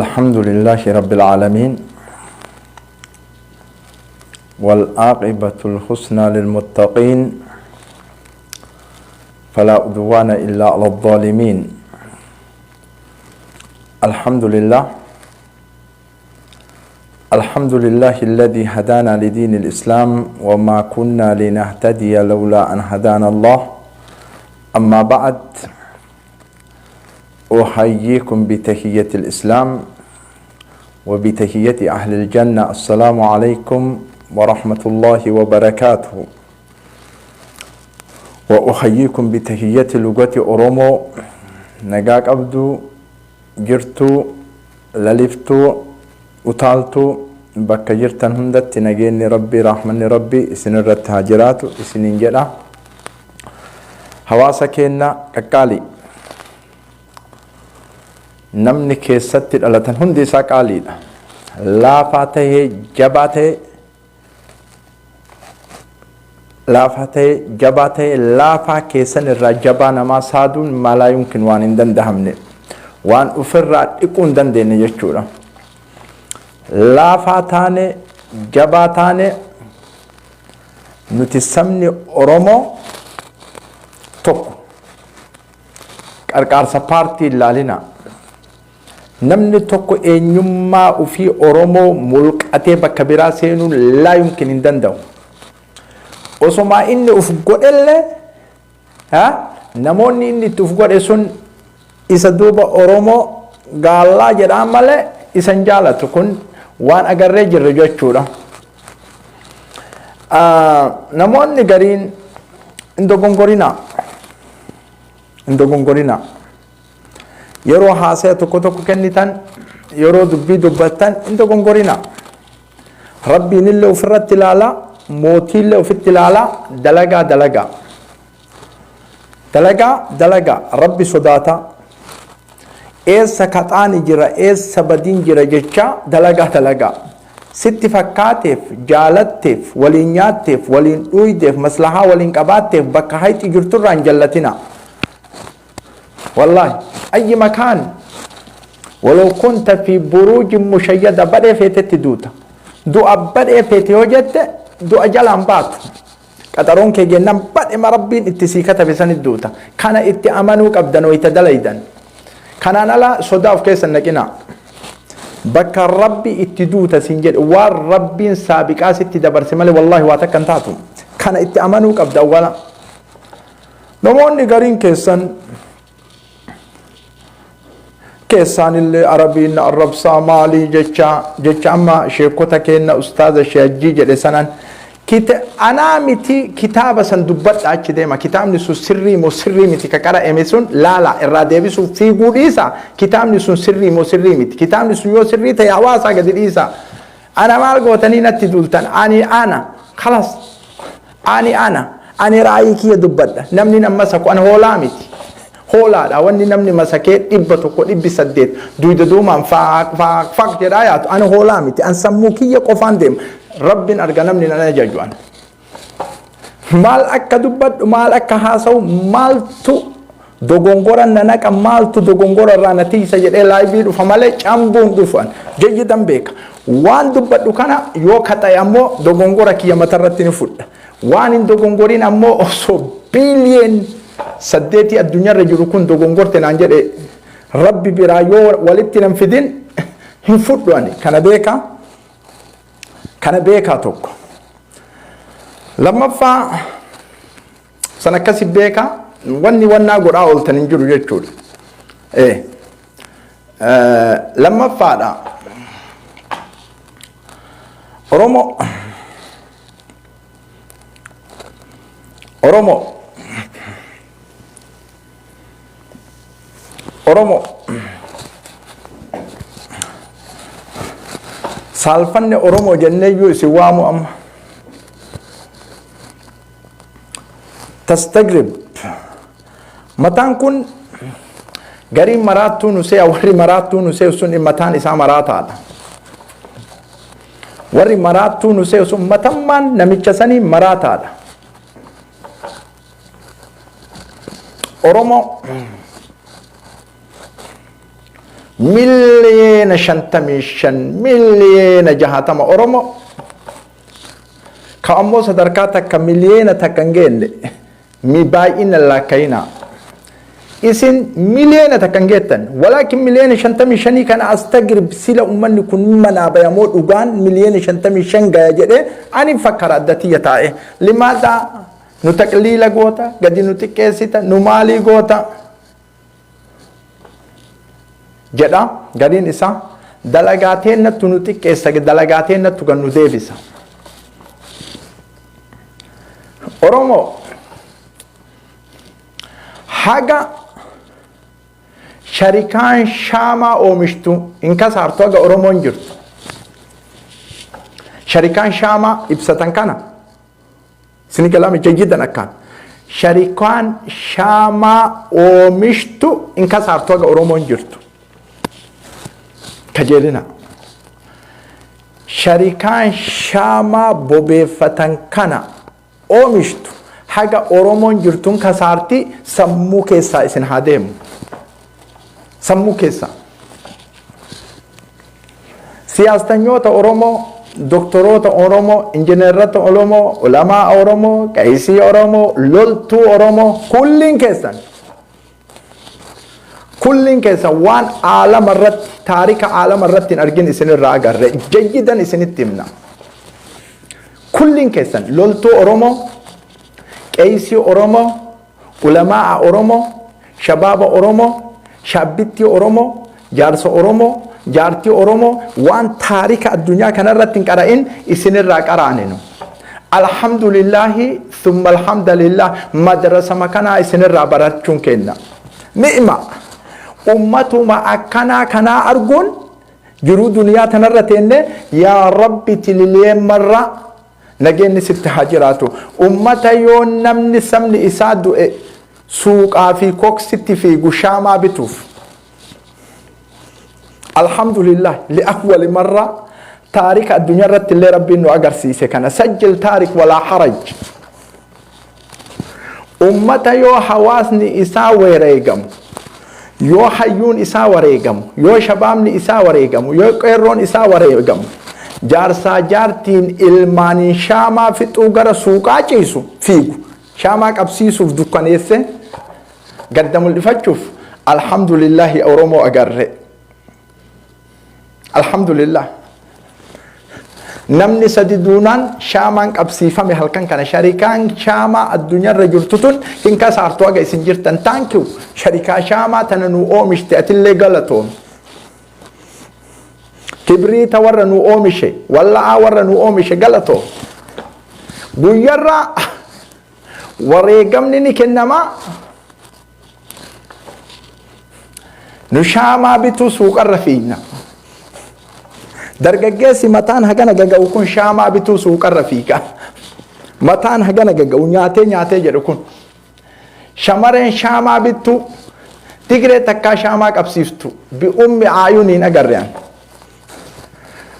الحمد لله رب العالمين والعاقبة الحسنى للمتقين فلا عدوان إلا على الظالمين. الحمد لله، الحمد لله الذي هدانا لدين الإسلام وما كنا لنهتدي لولا أن هدانا الله. أما بعد، أحييكم بتحية الإسلام وبتحية أهل الجنة. السلام عليكم ورحمة الله وبركاته. وأحييكم بتحية لغة أورومو. نجاك أبدو جرتو للفتو utaaltuu bakka jirtan hundatti nageenyi Rabbii, rahmanni Rabbii isin irratti haa jiraatu isiniin jedha. Hawaasa keenya qaqqaalii, namni keessatti dhalatan hundi isaa qaaliidha. Laafaa tahee jabaa tahee, laafaa tahee jabaa tahee, laafaa keessan irraa jabaa namaa saaduun malaa yumkin waan hin dandahamne, waan ofirraa dhiquu hin dandeenye jechuudha. Laafaa taane jabaa taane, nuti sabni Oromoo tokko. Qarqaarsa paartii ilaalina. Namni tokko eenyummaa ofii Oromoo mulqatee bakka biraa seenuun laa yumkin, hin danda'u. Osomaa inni uf godhellee, namoonni inni itti uf godhe sun isa duuba Oromoo gaallaa jedhaan malee isan jaalatu. Kun waan agarree jirre jechuudha. Namoonni gariin hin dogongorinaa. Hin dogongorinaa. Yeroo haasaya tokko tokko kennitan, yeroo dubbii dubbattan hin dogongorinaa. Rabbiin illee ofirratti ilaalaa, mootiillee ofitti ilaalaa, dalagaa dalagaa. Dalagaa dalagaa, Rabbi sodaataa. Eessa kaxaani jira, eessa badiin jira jecha dalagaa dalagaa. Sitti fakkaateef, jaalatteef, waliin nyaatteef, waliin dhuydeef, maslahaa waliin qabaatteef bakka hayxi jirturraa hin jallatina. Wallaahi, ayyi makaan ولو كنت في بروج مشيدة badhee feetetti duuta. Du'a badhee feete yoo jette, du'a jalaan baatu. Qaxaroon kee jennaan badhema Rabbiin itti sii katabe sanit duuta. Kana itti amanuu qabdan wayita dalaydan. Kanaan ala sodaa of keessa naqinaa. Bakka Rabbi itti duuta siin jedhe, waan Rabbiin saabiqaa sitti dabarse malee, wallaahi waa takka hin taatu. Kana itti amanuu qabda awwala. Namoonni gariin keessan keessaanillee Arabiin na arrabsaa maalii jecha jecha amma sheekota keenna ustaaza Sheehajjii jedhe sanan kita anaa miti, kitaaba san dubbadha, achi deema. Kitaabni sun sirrii moo sirrii miti ka qara'ame sun laala, irraa deebisuuf fiiguu dhiisa. Kitaabni sun sirrii moo sirrii miti? Kitaabni sun yoo sirrii ta'e hawaasaa gadi dhiisa. Ana maal gootanii natti duultan? Ani ana خلاص, ani ana, ani raayii kiyya dubbadha. Namni nan masaku, ana hoolaa miti, hoolaadha wanni namni masakee 100 800 duyda duumaan faaq faaq faaq jedhaa yaatu. Ani hoolaa miti, an sammuu kiyya qofaan deema. Rabbiin arga, namni nan ajaju. Ana maal akka dubbadhu, maal akka haasa'u, maaltu dogongora na naqa, maaltu dogongora irraa na tiisa jedhee live dhufa malee cambuun dhufan jayyidan beeka. Waan dubbadhu kana yoo kaxa'e ammoo dogongora kiyya matarratti ni fudha. Waan hin dogongoriin ammoo osoo biiliyoon 8 addunyaarra jiru kun dogongorte naan jedhe, Rabbi biraa yoo walitti nan fidin hin fudhu ani. Kana beekaa, kana beekaa tokko. Lammaffaa, san akkasi beekaa, wanni wannaa godhaa ooltan hin jiru jechuudha. Lammaffaadha. Oromoo, Oromoo, Oromoo, saalfanne Oromoo jenneeyyuu isin waamu amma. تستغرب mataan kun gariin maraattuu nu se'a. Warri maraattuu nu se'u sun mataan isaa maraataadha. Warri maraattuu nu se'u sun matammaan namicha sanii maraataadha. Oromoo 55 miliyoona, 60 miliyoona Oromoo ka ammoo sadarkaa takka 1 miliyoona hin geenne mi baay'ina lakkayina. Isin 1 miliyoona hin geettan, walaakin 55 miliyoona kana astagrib. Sila ummanni kun manaa bayamoo dhugaan 55 miliyoona gaya jedhee ani fakkara addatiyya taa'e. Limaadaa nu taqliila goota, gadi nu xiqqeessita, nu maalii goota jedha. Gadiin isaa dalagaateen nattu nu xiqqeessa, dalagaateen nattu gan nu deebisa. Oromoo haga sharikaan shaamaa oomishtu hin kasaartu, haga Oromoon jirtu. Sharikaan shaamaa ibsatan kana sini galaame jayyidan akkaan. Sharikaan shaamaa oomishtu hin kasaartu haga Oromoon jirtu. Kajeelina. Sharikaan shaamaa bobeeffatan kana oomishtu haga Oromoon jirtuun kasaarti. Sammuu keessaa isin haa deemu. Sammuu keessaa. Siyaastanyoota Oromoo, doktoroota Oromoo, injineerota Oromoo, ulamaa Oromoo, qaisii Oromoo, loltuu Oromoo, kulliin keessan. Kulliin keessan waan aalama irratti, taarika aalama irratti hin argin isinirraa agarre. Jayyidan isinitti himna. Kulliin keessan loltuu Oromoo, qeesii Oromoo, ulamaa Oromoo, shabaaba Oromoo, shaabbittii Oromoo, jaarsa Oromoo, jaartii Oromoo, waan taarika addunyaa kanarratti hin qara'in isinirraa qaraaninu. Alhamdulillahi thumma alhamdulillah, madrasa makanaa isinirraa barachuun kenna. Ni'ma ummatuma akkanaa kanaa arguun jiruu duniyaa tanarra teenne, yaa Rabbi, tililiyeen marra nageenyi sitti haa jiraatu. Ummata yoo namni sabni isaa du'e suuqaa fi koksitti fiigu shaamaa bituuf. Alhamdulillah, li'awwali marra taarika addunyaa irratti illee Rabbiin nu agarsiise kana. Sajjil taarik walaa haraj. Ummata yoo hawaasni isaa wareegamu, yoo hayyuun isaa wareegamu, yoo shabaabni isaa wareegamu, yoo qeerroon isaa wareegamu, jaarsaa jaartiin ilmaaniin shaamaa fixuu gara suuqaa ciisu fiigu, shaamaa qabsiisuuf, dukkaneesse gadda mul'ifachuuf, alhamdulillahi, Oromoo agarre. Alhamdulillah. Namni sadi duunaan shaamaan qabsiifame halkan kana. Sharikaan shaamaa addunyaarra jirtu tun hin kasaartu haga isin jirtan. Thank you, sharikaa shaamaa tana nu oomishte, atillee galatoom. Kibriita warra nu oomishe, walla'aa warra nu oomishe, galatoom. Guyyarraa wareegamni ni kennamaa, nu shaamaa bituu suuqarra fiigna. Dargaggeessi mataan hagana gaga'u kun shaamaa bituu suuqarra fiiga. Mataan hagana gaga'u nyaatee nyaatee jedhu kun. Shamareen shaamaa bittuu Tigree takkaa shaamaa qabsiiftu bi'ummi aayuniin agarrean.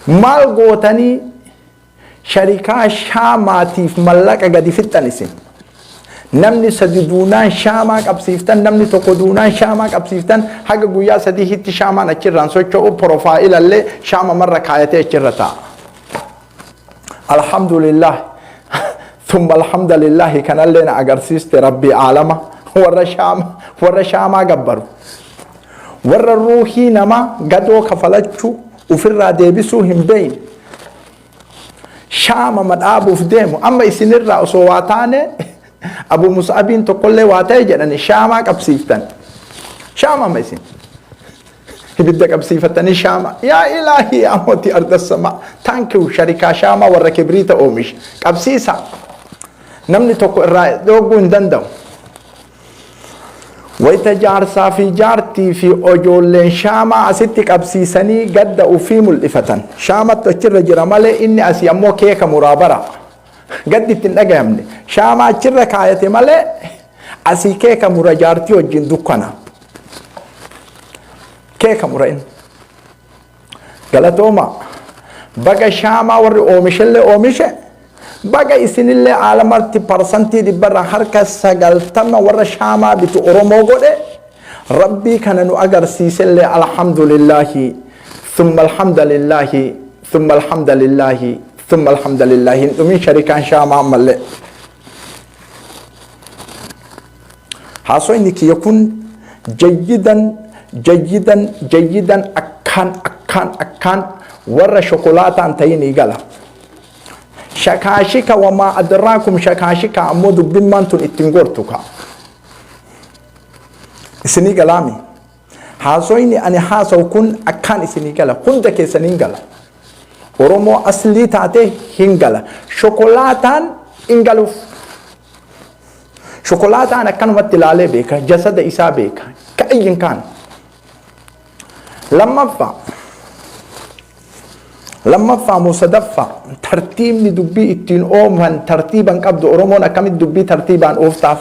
Maal gootanii sharikaa shaamaatiif mallaqa gadi fixxan isin? Namni sadi duunaan shaamaa qabsiiftan, namni tokko duunaan shaamaa qabsiiftan, haga guyyaa 3tti shaamaan achirraan socho'u, profile shaama marra kaayatee achirra taa'a. Alhamdulillah. Thumma alhamdulillahi, kanallee na agarsiiste Rabbi aalama. Warra shaama, warra shaamaa gabbaru. Warra ruuhii namaa gadoo kafalachuu ofirraa deebisuu hin beeyne. Shaama madhaabuuf deemu amma isinirraa osoo waa taane, Abu Mus'abiin tokkollee waa ta'e jedhani shaamaa qabsiiftan. Shaama amma isin. Ibidda qabsiifatanii shaama. Yaa ilaahii, yaa mootii arda samaa. Thank you, sharikaa shaamaa warra kibriita oomisha. Qabsiisa. Namni tokko irraa dhooguu hin danda'u. Wayita jaarsaa fi jaartii fi ijoolleen shaamaa asitti qabsiisanii gadda ofii mul'ifatan. Shaamattu achirra jira malee inni asii ammoo keeka muraa bara. Gaddi itti hin dhagayamne. Shaamaa achirra kaayate malee asii keeka mura, jaartii wajjin dukkana. Keeka mura inni. Galatooma. Baga shaamaa warri oomishellee oomishe, baga isinillee aalamatti 100%, 90% warra shaamaa bitu Oromoo godhe. Rabbii kana nu agarsiisellee alhamdulillaahi, thumma alhamdulillaahi, thumma alhamdulillaahi, thumma alhamdulillaahi. Hin dhumin sharikaan shaamaa ammallee. Haasoyni kiyya kun jayyidan jayyidan jayyidan akkaan akkaan akkaan warra shokolaataan ta'inii gala. Shakaashika wamaa adraakum shakaashika ammoo dubbimmaan tun ittiin gortu ka. Isinii galaami. Haasoyni ani haasawu kun akkaan isinii gala. Hunda keessaniin gala. Oromoo aslii taate hin gala. Shokolaataan hin galuuf. Shokolaataan akkanumatti ilaalee beeka. Jasada isaa beeka. Ka'ayyin kaan. Lammaffaa. Lammaffaa moo sadaffaa tartiibni dubbii ittiin oofan tartiiban qabdu. Oromoon akkamitti dubbii tartiibaan ooftaaf?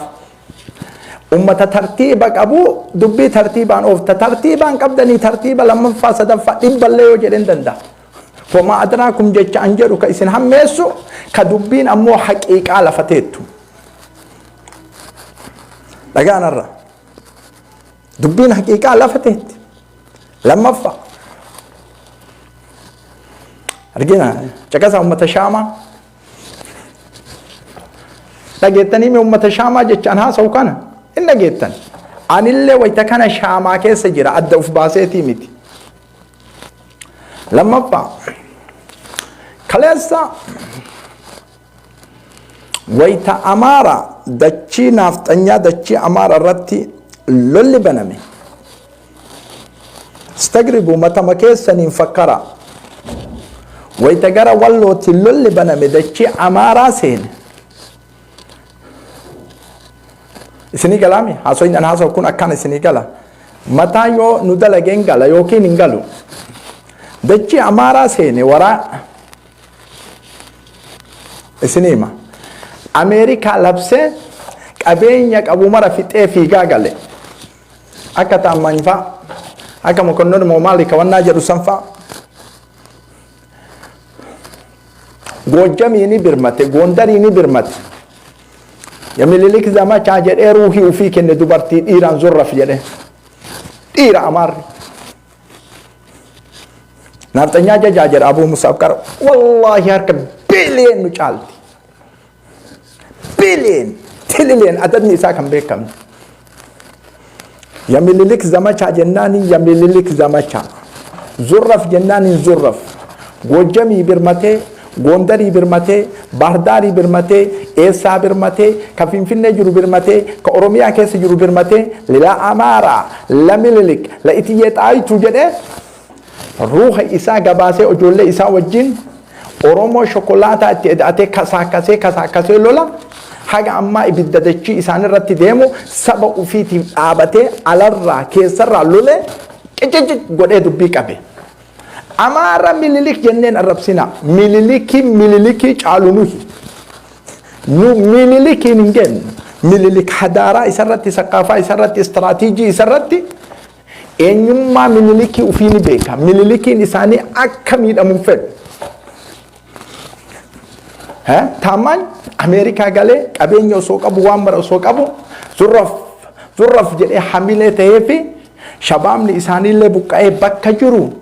Ummata tartiiba qabu dubbii tartiibaan oofta. Tartiibaan qabdanii tartiiba lammaffaa sadaffaa dhibballee yoo jedhen danda'a. Wamaa adraakum jecha an jedhu ka isin hammeessu ka dubbiin ammoo haqiiqaa lafa teettu. Dhagaanarra. Dubbiin haqiiqaa lafa teetti. Lammaffaa. Argina caqasa ummata shaamaa. Dhageettanii mee ummata shaamaa jechaan haasa'u kana hin dhageettan. Anillee wayita kana shaamaa keessa jira adda uf baaseetii miti. Lammaffaa kaleessa wayita Amaara dachii naafxanyaa dachii Amaara irratti lolli baname. Stagribu matama keessaniin fakkara. Wayita gara wallootti lolli baname dachii Amaaraa seene. Isinii galaami? Haasoyin an haasa'u kun akkaan isinii gala. Mataa yoo nu dalageen gala yookiin hin galu. Dachii Amaaraa seene waraa isinii hima. Ameerikaa labsee qabeenya qabu mara fixee fiigaa gale. Akka taammaany fa'a. Akka mokonnon moo maali kawannaa jedhu san fa'a. Goojjamii ni birmate, Goondarii ni birmate. Yamililik zamachaa jedhee ruuhii ufii kenne dubartii dhiiraan zurraf jedhee. Dhiira Amaarri. Naafxanyaa jajaa jedha Abuu Musaab qara. Wallaahi harka biiliyeen nu caalti. Biiliyeen, tilileen adadni isaa kan beekamne. Yamililik zamachaa jennaani yamililik zamachaa. Zurraf jennaani zurraf. Goojjamii birmatee, Goondarii birmatee, Baardaarii birmatee, eessaa birmatee, ka Finfinnee jiru birmatee, ka Oromiyaa keessa jiru birmatee, la Amaaraa, la Mililik, la Itiyyee Xaayituu jedhee ruuha isaa gabaasee ijoollee isaa wajjin Oromoo shokolaataa itti eda'atee kasaakasee kasaakasee lola haga ammaa ibidda dachii isaan irratti deemu saba ufiitiif dhaabatee alarraa keessarraa lolee qicicic godhee dubbii qabe. Amaara Mililik jenneen arrabsina. Mililikii Mililikii caalu nuhi. Nu Mililikiin hin gennu. Mililik hadaaraa isarratti, saqaafaa isarratti, istiraatiijii isarratti eenyummaa Mililikii ufii ni beeka. Mililikiin isaanii akka miidhamu hin fedhu. Taammaan Ameerikaa galee qabeenya osoo qabu waan mara osoo qabu zurraf zurraf jedhee hamilee ta'ee fi shabaabni isaaniillee buqqa'ee bakka jiru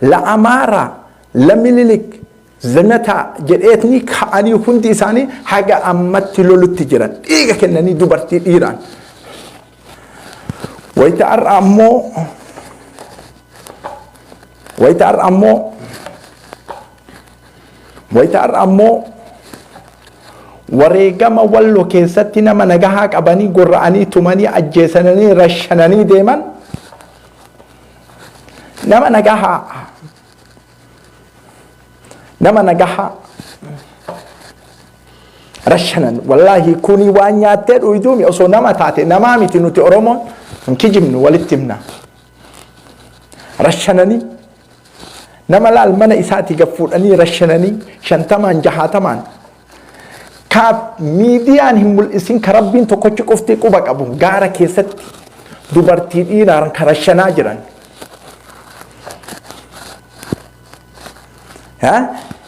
la Amaaraa la Mililik zanataa jedheetni ka'anii hundi isaanii haga ammatti lolutti jiran dhiiga kennanii dubartii dhiiraan. Wayita har'a ammoo wayita har'a ammoo wayita har'a ammoo wareegama Wallo keessatti nama nagahaa qabanii gorra'anii tumanii ajjeesananii rashananii deeman nama nagahaa nama nagahaa rashanan. Wallaahi kuni waan nyaattee dhuyduumi osoo nama taate namaa miti. Nuti Oromoon hin kijibnu, walitti himna. Rashananii nama laal mana isaatii gad fuudhanii rashananii 50n 60n ka miidiyaan hin mul'isin ka Rabbiin tokkochi qofti quba qabu gaara keessatti dubartii dhiiraan ka rashanaa jiran.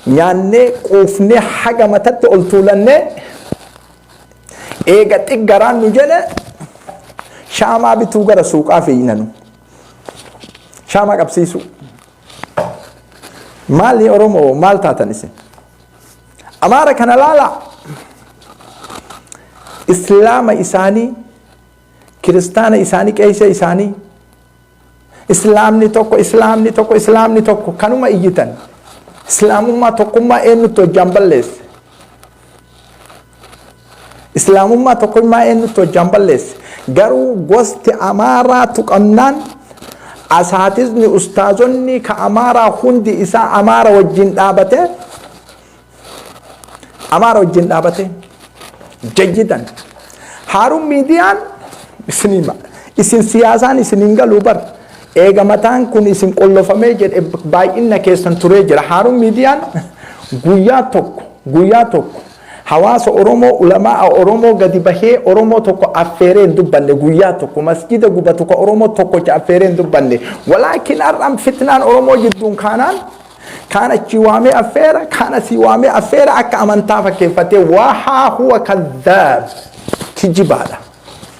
Nyaannee quufnee haga matatti ol tuulannee eega xiggaraan nu jedhe. Shaamaa bituu gara suuqaa fiiynanu. Shaamaa qabsiisuu. Maali Oromoo, maal taatan isin? Amaara kana laalaa. Islaama isaanii, kiristaana isaanii, qeessa isaanii, islaamni tokko, islaamni tokko, islaamni tokko kanuma iyyitan. Islaamummaa tokkummaa eenyutti hojjaan balleesse? Islaamummaa tokkummaa eenyutti hojjaan balleesse? Garuu gosti Amaaraa tuqamnaan asaatisni ustaazonni ka Amaaraa hundi isaa Amaara wajjin dhaabate, Amaara wajjin dhaabate jajjitan. Haaruun miidiyaan isinii isin siyaasaan isin hin galuu bar. Eega mataan kun isin qollofamee jedhe, baay'ina keessan turee jira. Haaruun miidiyaan guyyaa tokko, guyyaa tokko hawaasa Oromoo, ulamaa Oromoo gadi bahee Oromoo tokko affeeree hin dubbanne. Guyyaa tokko masjida gubatu ka Oromoo tokkocha affeeree hin dubbanne. Walaakin har'aan fitnaan Oromoo jidduun kaanaan kaan achii waamee affeera, kaan asii waamee affeera, akka amantaa fakkeeffatee. Wahaa huwa kadhaab, kijibaadha.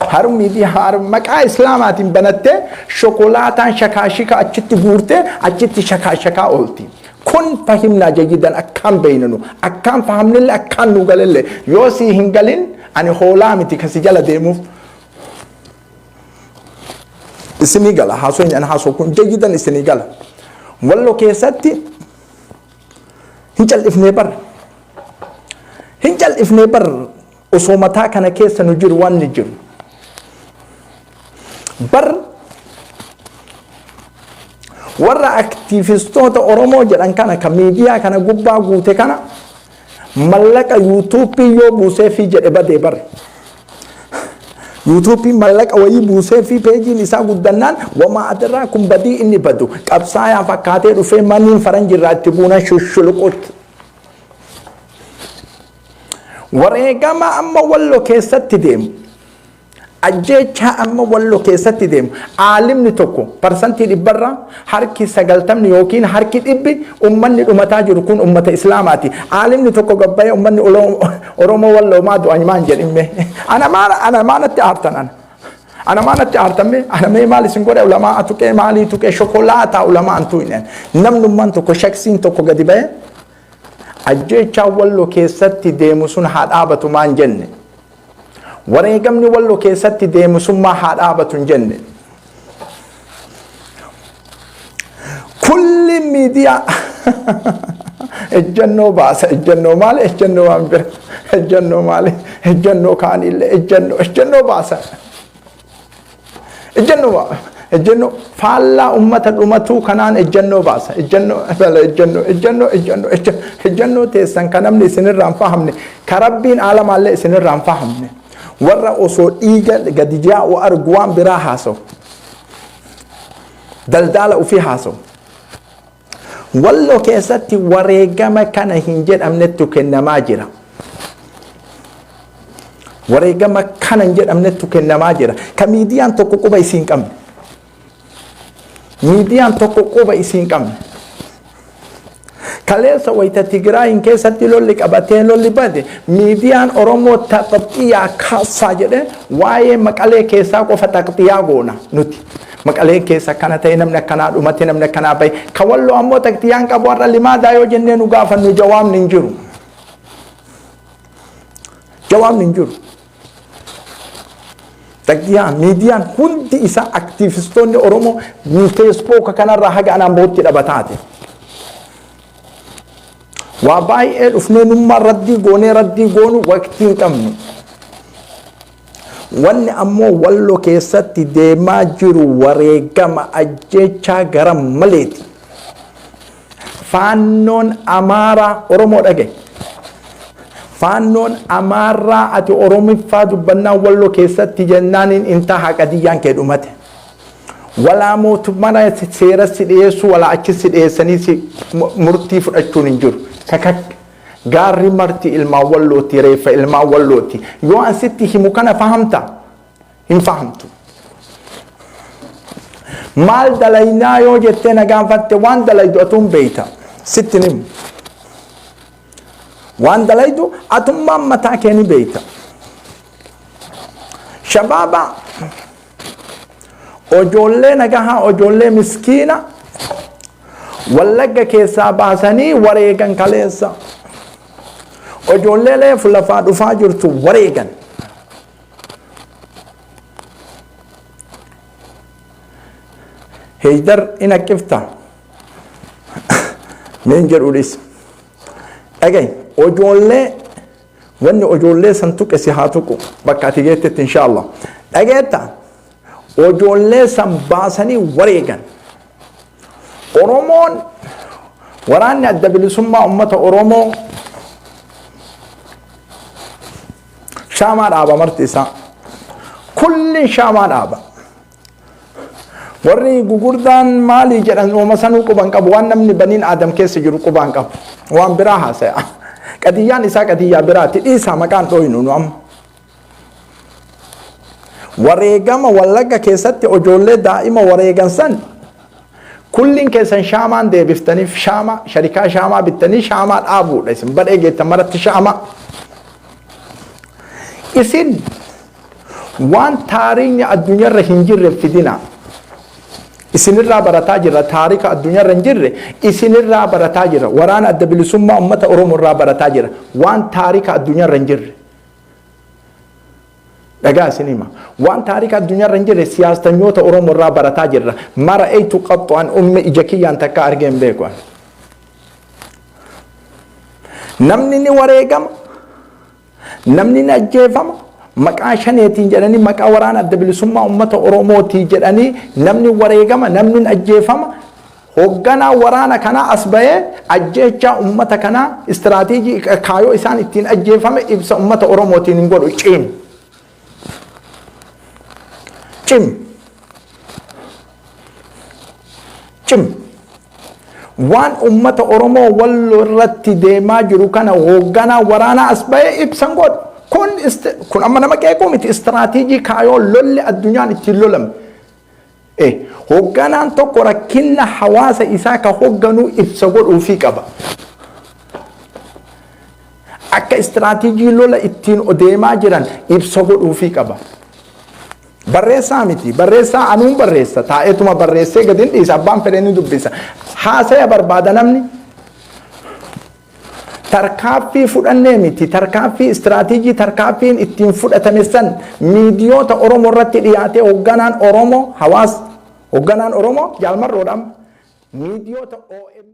Harun miidiyaa maqaa islaamaatiin banattee shokolaataan shakaashika achitti guurtee achitti shakaashakaa oolti. Kun fahimnaa jayyidan, akkaan beeynanu, akkaan fahamnillee, akkaan nu galillee. Yoo sii hin galin, ani hoolaa miti kasi jala deemuuf. Isinii gala haasoo ani haasoo kun jayyidan isinii gala. Wallo keessatti hin cal'ifnee bar. Hin cal'ifnee bar, osoo mataa kana keessa nu jiru waan ni jiru. Bar warra aktiivistoota Oromoo jedhan kana, kan miidiyaa kana gubbaa guute kana, mallaqa yuutuuppii yoo buusee fi jedhe badee bar. Yuutuuppii mallaqa wayii buusee fi peejiin isaa guddannaan wamaa adirraa kun badii inni badu qabsaayaa fakkaatee dhufee maniin faranjirraa itti buunan shushuluqutti. Wareegama amma Wallo keessatti deemu, ajjeechaa amma Wallo keessatti deemu, aalimni tokko 100%rraa harki 90 yookiin harki 100 ummanni dhumataa jiru kun ummata islaamaati. Aalimni tokko gabbayee ummanni Oromoo Walloo maa du'an maan jedhimme? Ana maal, ana maanatti aartan? Ana maanatti aartamme? Ana mee maal isin godhe? Ulamaa tuqee, maalii tuqee? Shokolaataa ulamaa antuu hin namnummaan tokko, shaksiin tokko gadi ba'e ajjeechaa Walloo keessatti deemu sun haa dhaabatu maan jenne? Wareegamni Walloo keessatti deemu sun maa haa dhaabatu hin jenne? Kulli miidiyaa ejjennoo baasa. Ejjennoo maali? Ejjennoo waan bira. Ejjennoo maali? Ejjennoo kaanillee ejjennoo baasa. Ejjennoo faallaa ummata dhumatuu kanaan ejjennoo baasa. Ejjennoo ejjennoo ejjennoo ejjennoo ejjennoo teessan kan namni isinirraa hin fahamne, ka Rabbiin aalamaallee isinirraa hin fahamne, warra osoo dhiiga gadi yaa'u argu waan biraa haasa'u, daldaala ofii haasa'u. Walloo keessatti wareegama kana hin jedhamnettu kennamaa jira. Wareegama kana hin jedhamnettu kennamaa jira. Ka miidiyaan tokko quba isiin qabne. Miidiyaan tokko quba isiin qabne. Kaleessa wayita Tigraayin keessatti lolli qabatee lolli bade, miidiyaan Oromoo taqxiyaa kaasaa jedhe. Waa'ee Maqalee keessaa qofa taqxiyaa goona nuti. Maqalee keessa akkana ta'e, namni akkanaa dhumate, namni akkanaa bahe. Ka Walloo ammoo taqxiyaan qabu har'a limaadaa yoo jennee nu gaafannu jawaabni hin jiru. Jawaabni hin jiru. Taqxiyaa miidiyaan hundi isaa, aktiivistoonni Oromoo feesbuuka kanarraa haga anaan bahutti dhabataate. Waa baay'ee dhufnee nummaa raddii goonee raddii goonu waqtii hin qabnu. Wanni ammoo Walloo keessatti deemaa jiru wareegama ajjeechaa gara maleeti. Faannoon Amaaraa Oromoo dhage. Faannoon Amaaraa ati Oromiffaa dubbannaan Walloo keessatti jennaan intaa qadiyyaan kee dhumate. Walaa mootummaan seera si dhiyeessu, walaa achi si dhiyeessanii si murtii fudhachuun hin jiru. Kakak gaarri marti ilmaan Wallooti, reeffa ilmaan Wallooti. Yoo an sitti himu kana fahamta? Hin fahamtu. Maal dalaynaa yoo jettee na gaafatte, waan dalaydu atuun beeyta. Sitti himu. Waan dalaydu atummaan mataa kee ni beeyta. Shabaaba Ojoollee nagahaa, ojoollee miskiina Wallagga keessaa baasanii wareegan kaleessa. Ojoollee leefu lafaa dhufaa jirtu wareegan. Heydar in haqqifta. Meen jedhu dhis. Dhagayi, ojoollee wanni ojoollee san tuqe si haa tuqu bakka ati geettetti inshaallah. Dhageetta, ojoollee san baasanii wareegan. Oromoon, waraanni Adda Bilisummaa Uummata Oromoo shaamaa dhaaba marti isaa. Kulli shaamaa dhaaba. Warri gugurdaan maalii jedhan uuma sanuu quban qabu, waan namni baniin aadam keessa jiru qubaan qabu. Waan biraa haasaya. Qadiyyaan isaa qadiyyaa biraati. Dhiisaa, maqaan dhooynu nu amma. Wareegama Wallagga keessatti ojoollee daa'ima wareegan san kulliin keessan shaamaan deebiftaniif, shaama sharikaa shaamaa bittanii shaamaa dhaabuudha isin badhee geettan maratti shaamaa. Isin waan taariikni addunyaarra hin jirre fidina. Isinirraa barataa jirra, taarika addunyaarra hin jirre isinirraa barataa jirra. Waraana Adda Bilisummaa Uummata Oromoo irraa barataa jira. Waan taarika addunyaarra hin jirre. Dhagaa isin hima. Waan taarika addunyaarra hin jirre siyaastanyoota Oromoo irraa barataa jirra. Mara eeytu qaxxu an umme ija kiyyaan takka argee hin beeku. Namni ni wareegama. Namni ni ajjeefama. Maqaa shaneetiin jedhanii, maqaa waraana Adda Bilisummaa Uummata Oromootii jedhanii namni wareegama, namni ni ajjeefama. Hoogganaa waraana kanaa as bahee ajjeechaa uummata kanaa, istiraatiijii kaayoo isaan ittiin ajjeefame ibsa uummata Oromootiin hin godhu. Cim. Cim. Cim. Waan uummata Oromoo Walloo irratti deemaa jiru kana hoogganaa waraanaa as bahee ibsan godhu. Kun amma nama qeequu miti, istiraatiijii kaayoo lolli addunyaan ittiin lolame. Hoogganaan tokko rakkina hawaasa isaa ka hoogganuu ibsa godhuufii qaba. Akka istiraatiijii lola ittiin deemaa jiran ibsa godhuufii qaba. Barreessaa miti. Barreessaa anuun barreessa. Taa'eetuma barreessee gadi dhiisa. Abbaan fedhe ni dubbisa. Haasaya barbaada namni. Tarkaaffii fudhannee miti. Tarkaaffii istiraatiijii, tarkaaffiin ittiin fudhatame san miidiyoota Oromoo irratti dhiyaatee hoogganaan Oromoo hawaasa hoogganaan Oromoo Jaalmarroodhaan miidiyoota OM.